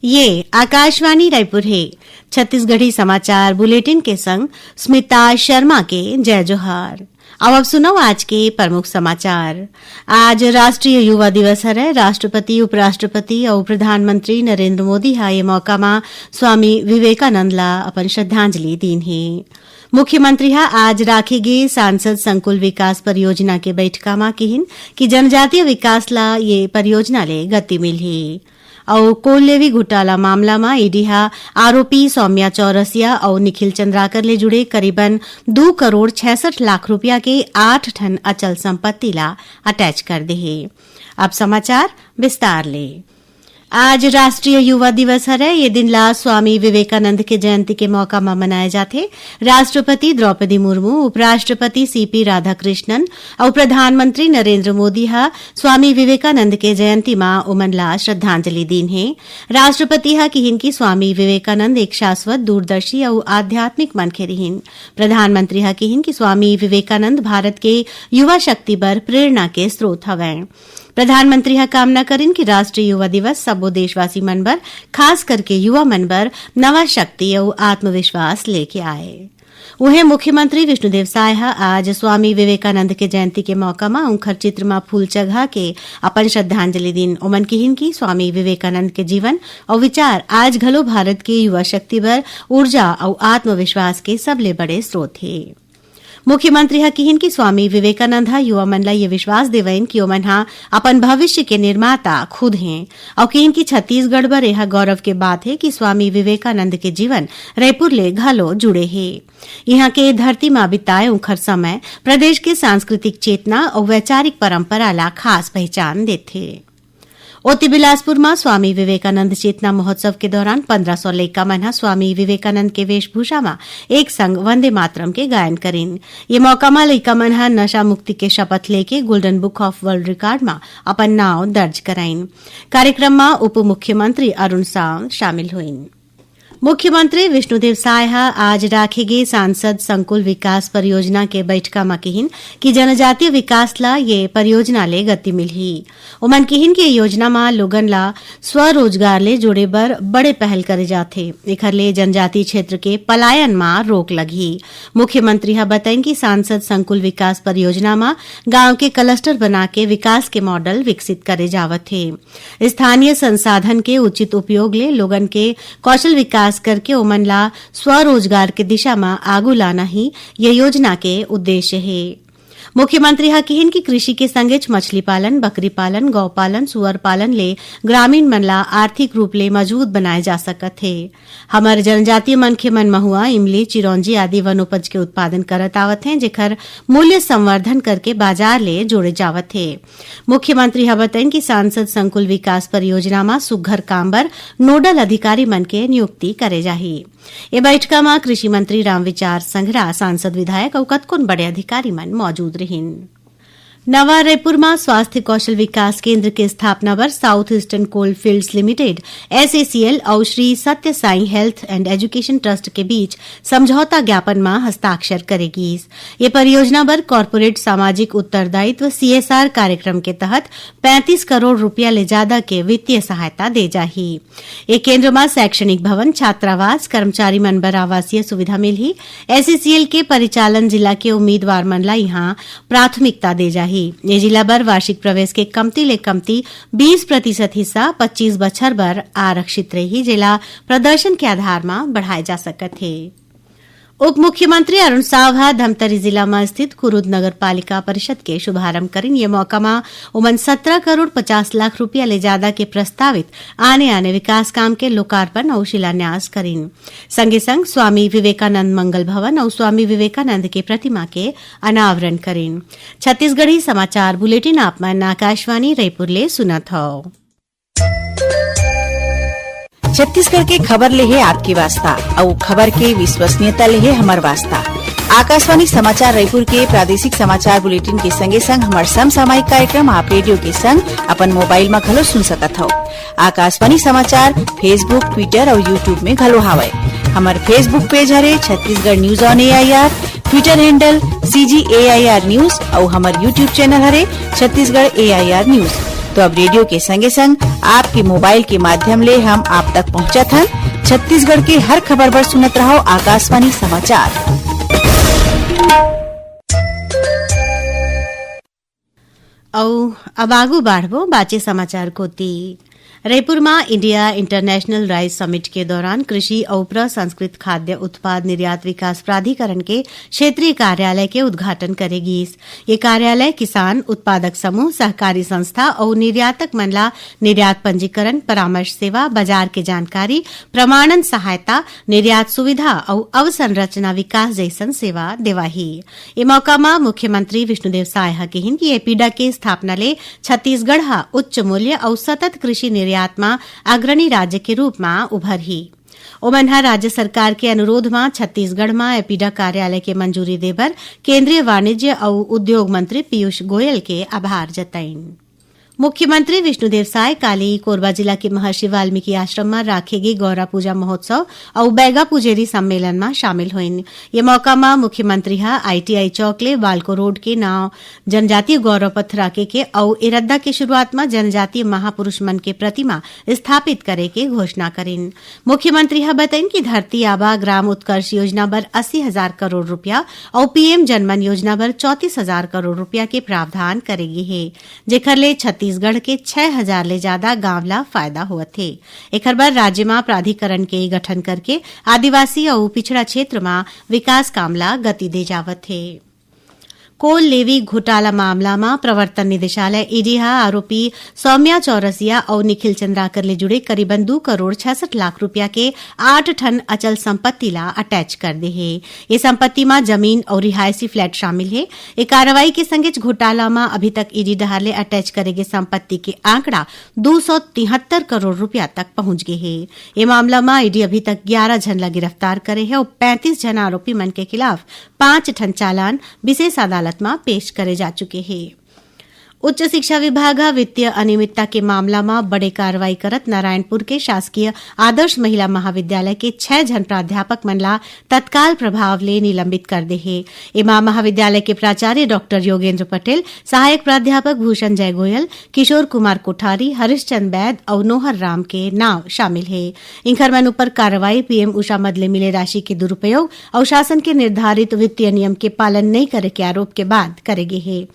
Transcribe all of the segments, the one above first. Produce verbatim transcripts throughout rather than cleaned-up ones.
ये आकाशवाणी रायपुर हे। छत्तीसगढ़ी समाचार बुलेटिन के संग स्मिता शर्मा के जय जोहार। अब, अब सुनव आज के प्रमुख समाचार। आज राष्ट्रीय युवा दिवस हरय। राष्ट्रपति, उपराष्ट्रपति अउ प्रधानमंत्री नरेंद्र मोदी ह ये मौका म स्वामी विवेकानंद ला अपन श्रद्धांजलि दीन हे। मुख्यमंत्री ह आज राखे गे सांसद संकुल विकास परियोजना के बैठका म किहिन कि जनजातीय विकास ला ये परियोजना ले गति मिलही। अउ कोल लेवी घोटाला मामला म ईडी ह आरोपी सौम्या चौरसिया अउ निखिल चंद्राकर ले जुड़े करीबन दू करोड़ छियासठ लाख रुपया के आठ ठन अचल संपत्ति ला अटैच कर दे हे। अब समाचार विस्तार ले। आज राष्ट्रीय युवा दिवस हरय। ये दिन ला स्वामी विवेकानंद के जयंती के मौका म मनाए जाथे। राष्ट्रपति द्रौपदी मुर्मू, उपराष्ट्रपति सीपी राधाकृष्णन अउ प्रधानमंत्री नरेंद्र मोदी ह स्वामी विवेकानंद के जयंती म उमन ला श्रद्धांजलि दीन हे। राष्ट्रपति ह किहिन कि स्वामी विवेकानंद एक शाश्वत, दूरदर्शी अउ आध्यात्मिक मनखे रिहिन। प्रधानमंत्री ह किहिन कि स्वामी विवेकानंद भारत के युवा शक्ति बर प्रेरणा के स्रोत हवय। प्रधानमंत्री ह कामना करिन कि राष्ट्रीय युवा दिवस सबो देशवासी मन बर, खास करके युवा मन बर नवा शक्ति अउ आत्मविश्वास लेके आए। उहें, मुख्यमंत्री विष्णुदेव साय ह आज स्वामी विवेकानंद के जयंती के मौका म उंखर चित्र म फूल चघा के अपन श्रद्धांजलि दीन। ओमन किहिन कि स्वामी विवेकानंद के जीवन अउ विचार आज घलो भारत के युवा शक्ति बर ऊर्जा अउ आत्मविश्वास के सबले बड़े स्रोत हे। मुख्यमंत्री ह किहिन कि स्वामी विवेकानंद ह युवा मन ला ये विश्वास देवइन कि ओमन ह अपन भविष्य के निर्माता खुद हें, अउ किहिन कि छत्तीसगढ़ बर एह गौरव के बात हे कि स्वामी विवेकानंद के जीवन रईपुर ले घलो जुड़े हे। इहां के धरती म बिताए उंखर समय प्रदेश के सांस्कृतिक चेतना अउ वैचारिक परंपरा ला खास पहचान देथे। ओति बिलासपुर म स्वामी विवेकानंद चेतना महोत्सव के दौरान पंद्रह सौ लइका मन ह स्वामी विवेकानंद के वेशभूषा म एक संग वंदे मातरम के गायन करिन। ये मौका म लइका मन ह नशा मुक्ति के शपथ लेके Golden Book of World Record म अपन नाव दर्ज कराइन। कार्यक्रम म उप मुख्यमंत्री अरुण साव शामिल होइन। मुख्यमंत्री विष्णुदेव साय ह आज राखे गे सांसद संकुल विकास परियोजना के बैठका म किहिन कि जनजातीय विकास ला ये परियोजना ले गति मिलही। ओमन किहिन कि ये योजना म लोगन ला स्वरोजगार ले जोड़े बर बड़े पहल करे जाथे। एखर ले जनजातीय क्षेत्र के पलायन म रोक लगही। मुख्यमंत्री ह बताइन कि सांसद संकुल विकास परियोजना म गांव के क्लस्टर बना के विकास के मॉडल विकसित करे जावत हे। स्थानीय संसाधन के उचित उपयोग ले लोगन के कौशल विकास करके ओमन ला स्वरोजगार के दिशा म आगू लाना ही ये योजना के उद्देश्य हे। मुख्यमंत्री ह किहिन कि कृषि के संगेच मछली पालन, बकरी पालन, गौ पालन, सुअर पालन ले ग्रामीण मन ला आर्थिक रूप ले मजबूत बनाए जा सकत हे। हमर जनजातीय मनखे मन महुआ, इमली, चिरौंजी आदि वनोपज के उत्पादन करत आवत हें, जेखर मूल्य संवर्धन करके बाजार ले जोड़े जावत हे। मुख्यमंत्री ह बताइन कि सांसद संकुल विकास परियोजना म सुग्घर काम बर नोडल अधिकारी मन के नियुक्ति करे जाही। ए बैठका म कृषि मंत्री रामविचार संघरा, सांसद, विधायक अउ कतकोन बड़े अधिकारी मन मौजूद रिहिन। नवा रईपुर म स्वास्थ्य कौशल विकास केंद्र के स्थापना बर South Eastern Coalfields Limited, SECL, अउ श्री सत्य Sai health and education trust के बीच समझौता ज्ञापन म हस्ताक्षर करे गीस। ये परियोजना बर कॉर्पोरेट सामाजिक उत्तरदायित्व, सीएसआर, कार्यक्रम के तहत पैंतीस करोड़ रुपया ले जादा के वित्तीय सहायता दे जाही। ए केंद्र म शैक्षणिक भवन, छात्रावास, कर्मचारी मन बर आवासीय सुविधा मिलही। एसईसीएल के परिचालन जिला के उम्मीदवार मन ला इहां प्राथमिकता दे जाही। ए जिला बर वार्षिक प्रवेश के कमती ले कमती बीस प्रतिशत हिस्सा पच्चीस बछर बर आरक्षित रही, जेला प्रदर्शन के आधार म बढ़ाए जा सकत हे। उप मुख्यमंत्री अरुण साव ह धमतरी जिला म स्थित कुरूद नगर पालिका परिषद के शुभारंभ करिन। ये मौका म ओमन सत्रह करोड़ पचास लाख रुपया ले जादा के प्रस्तावित आने-आने विकास काम के लोकार्पण अउ शिलान्यास करिन। संगे संग स्वामी विवेकानंद मंगल भवन अउ स्वामी विवेकानंद के प्रतिमा के अनावरण करिन। छत्तीसगढ़ी समाचार बुलेटिन आप मन आकाशवाणी रईपुर ले सुनत हव। छत्तीसगढ़ के खबर ले हे आपके वास्ता, अउ खबर के विश्वसनीयता ले हे हमर वास्ता। आकाशवाणी समाचार रायपुर के प्रादेशिक समाचार बुलेटिन के संगे संग हमर समसामयिक कार्यक्रम आप रेडियो के संग अपन मोबाइल म घलो सुन सकत हव। आकाशवाणी समाचार Facebook, Twitter अउ YouTube में घलो हावय। हमर Facebook पेज हरे Chhattisgarh news on AIR, Twitter handle CG AIR news अउ हमर YouTube चैनल हरे छत्तीसगढ़ एआईआर न्यूज। तो अब रेडियो के संगे संग आपके मोबाइल के माध्यम ले हम आप तक पहुंचत हन। छत्तीसगढ़ के हर खबर बर सुनत रहो आकाशवाणी समाचार। अउ अब आगू बाढ़बो बाचे समाचार कोति। रईपुर म इंडिया इंटरनेशनल राइस समिट के दौरान कृषि अउ प्रसंस्कृत खाद्य उत्पाद निर्यात विकास प्राधिकरण के क्षेत्रीय कार्यालय के उद्घाटन करे गीस। ये कार्यालय किसान, उत्पादक समूह, सहकारी संस्था अउ निर्यातक मन ला निर्यात पंजीकरण, परामर्श सेवा, बाजार के जानकारी, प्रमाणन सहायता, निर्यात सुविधा अउ अवसंरचना विकास जैसन सेवा देवाही। ए मौका म मुख्यमंत्री विष्णुदेव साय ह किहिन कि एपीडा के स्थापना ले छत्तीसगढ़ ह उच्च मूल्य अउ सतत कृषि निर्यात म अग्रणी राज्य के रूप म उभरही। ओमन ह राज्य सरकार के अनुरोध म छत्तीसगढ़ म एपीडा कार्यालय के मंजूरी दे बर केंद्रीय वाणिज्य अउ उद्योग मंत्री पीयूष गोयल के आभार जताइन। मुख्यमंत्री विष्णुदेव साय काली कोरबा जिला के महर्षि वाल्मीकि आश्रम म राखे गे गौरा पूजा महोत्सव अउ बैगा पुजेरी सम्मेलन म शामिल होइन। ये मौका म मुख्यमंत्री ह आईटीआई चौक ले बालको रोड के नाव जनजातीय गौरव पथ राखे के अउ ए रद्दा के शुरुआत म जनजातीय महापुरुष मन के प्रतिमा स्थापित करे के घोषणा करिन। मुख्यमंत्री ह बतइन कि धरती आबा ग्राम उत्कर्ष योजना बर अस्सी हजार करोड़ रुपया अउ पीएम जनमन योजना बर चौंतीस हजार करोड़ रुपया के प्रावधान करे गे हे, जेखर ले छत्तीसगढ़ के छह हजार ले जादा गांव ला फायदा होवत हे। एखर बर राज्य म प्राधिकरण के गठन करके आदिवासी अउ पिछड़ा क्षेत्र म विकास काम ला गति दे जावत हे। कोल लेवी घोटाला मामला म प्रवर्तन निदेशालय ईडी ह आरोपी सौम्या चौरसिया अउ निखिल चंद्राकर ले जुड़े करीबन दू करोड़ छियासठ लाख रुपया के आठ ठन अचल संपत्ति ला अटैच कर दे हे। ये संपत्ति म जमीन अउ रिहायशी फ्लैट शामिल हे। ए कार्रवाई के संगेच घोटाला म अभी तक ईडी डहार ले अटैच करे गे संपत्ति के आंकड़ा दू सौ तिहत्तर करोड़ रुपया तक पहुंच गे हे। ए मामला म ईडी अभी तक ग्यारह झन ला गिरफ्तार करे हे अउ पैंतीस झन आरोपी मन के खिलाफ पांच ठन चालान विशेष अदालत म पेश करे जा चुके हे। उच्च शिक्षा विभाग ह वित्तीय अनियमितता के मामला म बड़े कार्रवाई करत नारायणपुर के शासकीय आदर्श महिला महाविद्यालय के छह झन प्राध्यापक मन ला तत्काल प्रभाव ले निलंबित कर दे हे। एमा महाविद्यालय के प्राचार्य डॉक्टर योगेंद्र पटेल, सहायक प्राध्यापक भूषण जय गोयल, किशोर कुमार कोठारी, हरिश्चंद बैद अउ नोहर राम के नाव शामिल हे। इंखर मन ऊपर कार्रवाई पीएम उषा मद ले मिले राशि के दुरुपयोग अउ शासन के निर्धारित वित्तीय नियम के पालन नइ करे के आरोप के बाद करे गे हे।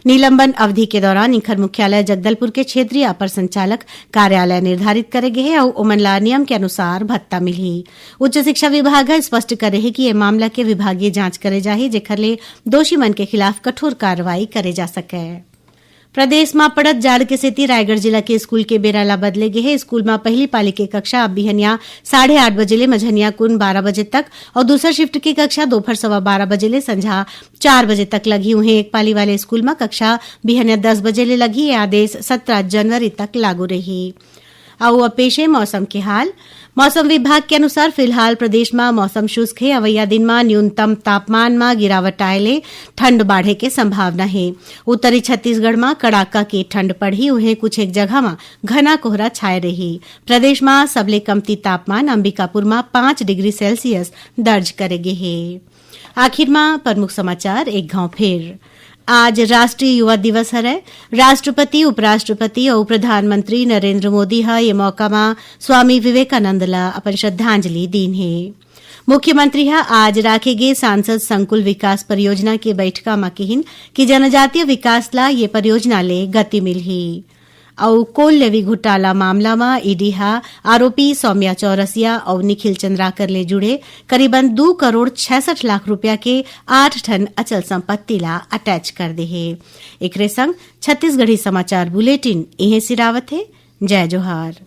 निलंबन अवधि के दौरान इंखर मुख्यालय जगदलपुर के क्षेत्रीय अपर संचालक कार्यालय निर्धारित करे गे हे अउ ओमन ला नियम के अनुसार भत्ता मिलही। उच्च शिक्षा विभाग ह स्पष्ट करे हे कि ये मामला के विभागीय जांच करे जाही, जेखर ले दोषी मन के खिलाफ कठोर कार्रवाई करे जा सकय। प्रदेश म पड़त जाड़ के सेती रायगढ़ जिला के स्कूल के बेरा ला बदले गे हे। स्कूल म पहली पाली के कक्षा अब बिहनिया साढ़े आठ बजे ले मझनिया कुन बारह बजे तक अउ दूसर शिफ्ट के कक्षा दोपहर सवा बारह बजे ले संझा चार बजे तक लगही। उहें, एक पाली वाले स्कूल म कक्षा बिहनिया दस बजे ले लगही। ये आदेश सत्रह जनवरी तक लागू रही। अउ अब पेश हे मौसम के हाल। मौसम विभाग के अनुसार फिलहाल प्रदेश म मौसम शुष्क हे। अवइया दिन म न्यूनतम तापमान म गिरावट आए ले ठंड बाढ़े के संभावना हे। उत्तरी छत्तीसगढ़ म कड़ाका के ठंड पड़ही, उहें कुछ एक जगह म घना कोहरा छाए रही। प्रदेश म सबले कमती तापमान अंबिकापुर म पाँच डिग्री सेल्सियस दर्ज करे गे हे। आखिर म प्रमुख समाचार एक घाव फेर। आज राष्ट्रीय युवा दिवस हरय। राष्ट्रपति, उपराष्ट्रपति अउ प्रधानमंत्री नरेंद्र मोदी ह ये मौका म स्वामी विवेकानंद ल अपन श्रद्धांजलि दीन हे। मुख्यमंत्री ह आज राखे गे सांसद संकुल विकास परियोजना के बैठका म किहिन कि जनजातीय विकास ला ये परियोजना ले गति मिलही। अउ कोल लेवी घोटाला मामला म ईडी ह आरोपी सौम्या चौरसिया अउ निखिल चंद्राकर ले जुड़े करीबन दू करोड़ छियासठ लाख रुपया के आठ ठन अचल संपत्ति ला अटैच कर दे हे। एकरे संग छत्तीसगढ़ी समाचार बुलेटिन इहें सिरावत हे। जय जोहार।